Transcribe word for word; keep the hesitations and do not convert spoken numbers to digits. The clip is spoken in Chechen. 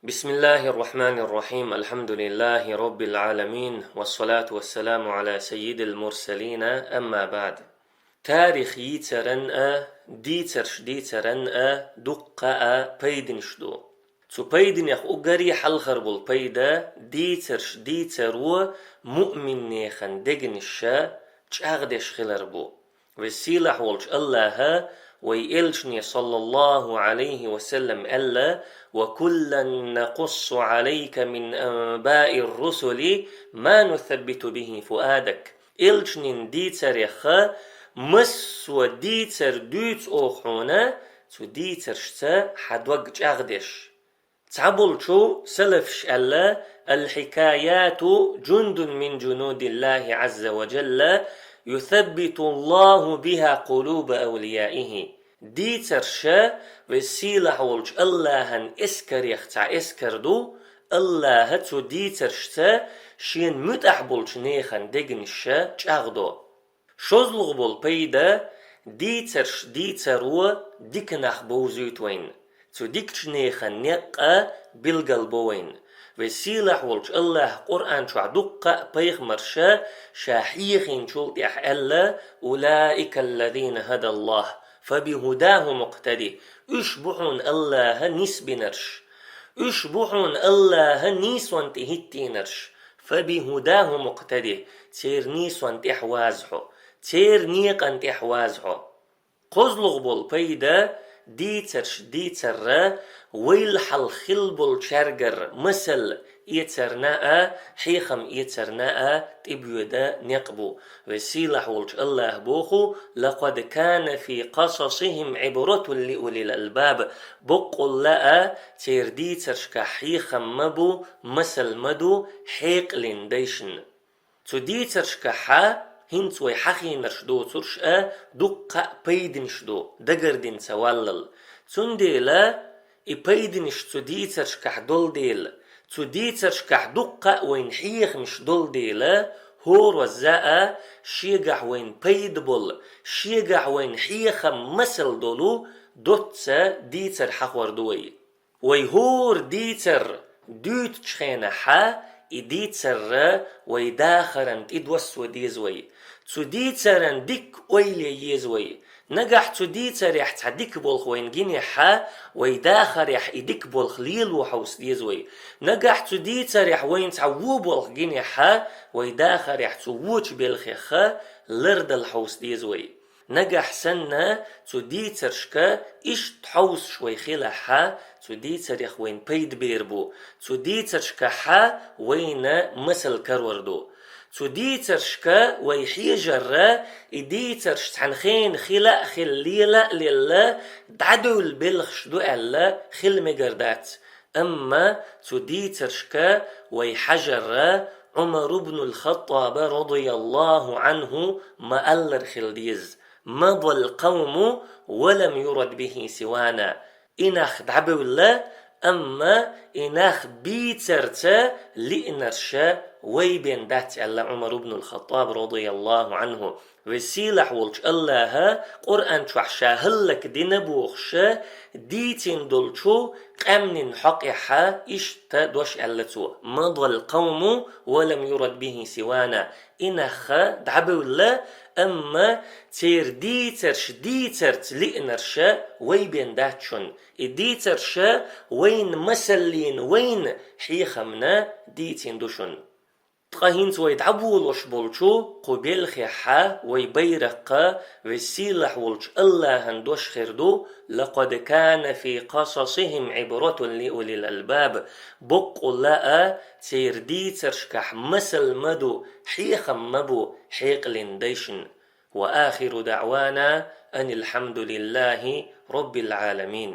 بسم الله الرحمن الرحيم. الحمد لله رب العالمين. والصلاة والسلام على سيد المرسلين. أما بعد. Тарих йийцаран а, дийцарш дийцаран а дуккха а пайданаш ду. Цу пайданех уггаре хьалхара бола пайда: дийцарш дийцаро муъминехан дегнаш чӀагӀдеш хилар бу. Веза-сийлахь волча АллахӀа вай элчане, صلى الله عليه وسلم, аьлла: وكلا نقص عليك من أنباء الرسل ما نثبت به فؤادك. Элчанна дийцарех массо а дийцар дуьйцу оха хьуна, цу дийцаршца хьа дог чӀагӀдеш. Цхьаболчу салафаша аьлла: الحكايات جند من جنود الله عز وجل يثبت الله بها قلوب أوليائه. Дийцарш Веза-сийлахь волчу АллахӀан эскарех цхьа эскар ду, АллахӀа цу дийцаршца Шена муьтӀахь болчу нехан дегнаш чӀагӀдо. ШозлагӀа болу пайда: дийцарш дийцаро дика нах бовзуьйту вайна. Цу дикачу нехан некъ а билгалбо вайна. Веза-сийлахь волчу АллахӀа Къуръан чохь дуккха а пайхамарша Ша хьехийначул тӀаьхьа аьлла: أولئك الذين هدى الله فبهداه مقتده. Уьш бу хьуна АллахӀа нисбинарш. Уьш бу хьуна АллахӀа нийсонна тӀе хӀиттийнарш. فبهداه مقتده. Церан нийсонна тӀехь ваза хьо. Церан некъан тӀехь ваза хьо. КхозлагӀа болу пайда: дийцарш дийцарра вайл хьалха хилла болчаьргара масал эцарна а, хьехам эцарна а тӀебоьда некъ бу. Веза-сийлахь волчу АллахӀа боху: لقد كان في قصصهم عبرة لأولي الألباب. Боккъалла а церан дийцаршкахь хьехам ма бу, масал ма ду хьекъална дайшна. Цу дийцаршкахь хӀинца вай хьахийнарш доцурш а дуккха а пайданаш ду, дагардина ца валлал. Цундела и пайданаш цу дийцаршкахь долу дела, цу дийцаршкахь дуккха а вайна хьехамаш долу дела, хӀоразза а шегахь вайна пайда болу, шегахь вайна хьехам, масал долу доцца дийцар хьахор ду вай. Вай хӀора дийцар дуьйцучу хенахь, и дийцарра вай дахаран тӀедоссо деза вай. Цу дийцаран дикка ойла е еза вай. Нагахь цу дийцарехь цхьа дика болх вайна гинехь, вай дахарехь и дика болх лело хьовса деза вай. Нагахь цу дийцарехь вайна цхьа вон болх гинехь, вай дахарехь цу вочу белхех лардала хьовса деза вай. Нагахь санна цу дийцаршка иштта хьовсуш вай хилахь, цу дийцарех вайна пайда бер бу, цу дийцаршкахь вайна масал карор ду. Цу дийцаршка вай хьежарра, и дийцарш цхьана хенахь хила а хилла, лела а лелла, дӀадевлла белхаш ду аьлла хила мегар дац. Амма цу дийцаршка вай хьажарра, Ӏумар ибн ал-Хаттаба, радияллаху Ӏанху, ма-аллара хила деза: مضى القوم ولم يرد به سوانا. И нах дӀабевлла, амма и нах бийцарца лиънарш вай бен дац, аьлла Ӏумар ибн ал-Хаттаб, радияллаху Ӏанху. Веза-сийлахь волчу АллахӀа Къуръан чохь ша хӀаллакдина бохуш дийцина долчу къаьмнийн хьокъехь иштта дош аьлла цо: مضى القوم ولم يرد به سوانا. И нах дӀабевлла, амма церан дийцарш дийцарца лиънарш вай бен дац шуна. И дийцарш вайна масаллина, вайна хьехамна дийцина ду шуна. Ткъа хӀинца вай дӀаболош болчу кху белхехь вай байракх Веза-сийлахь волчу АллахӀан дош хир ду: لقد كان في قصصهم عبرة لأولي الألباب. Боккъалла а церан дийцаршкахь масал ма ду, хьехам ма бу хьекъална дайшна. وآخر دعوانا أن الحمد لله رب العالمين.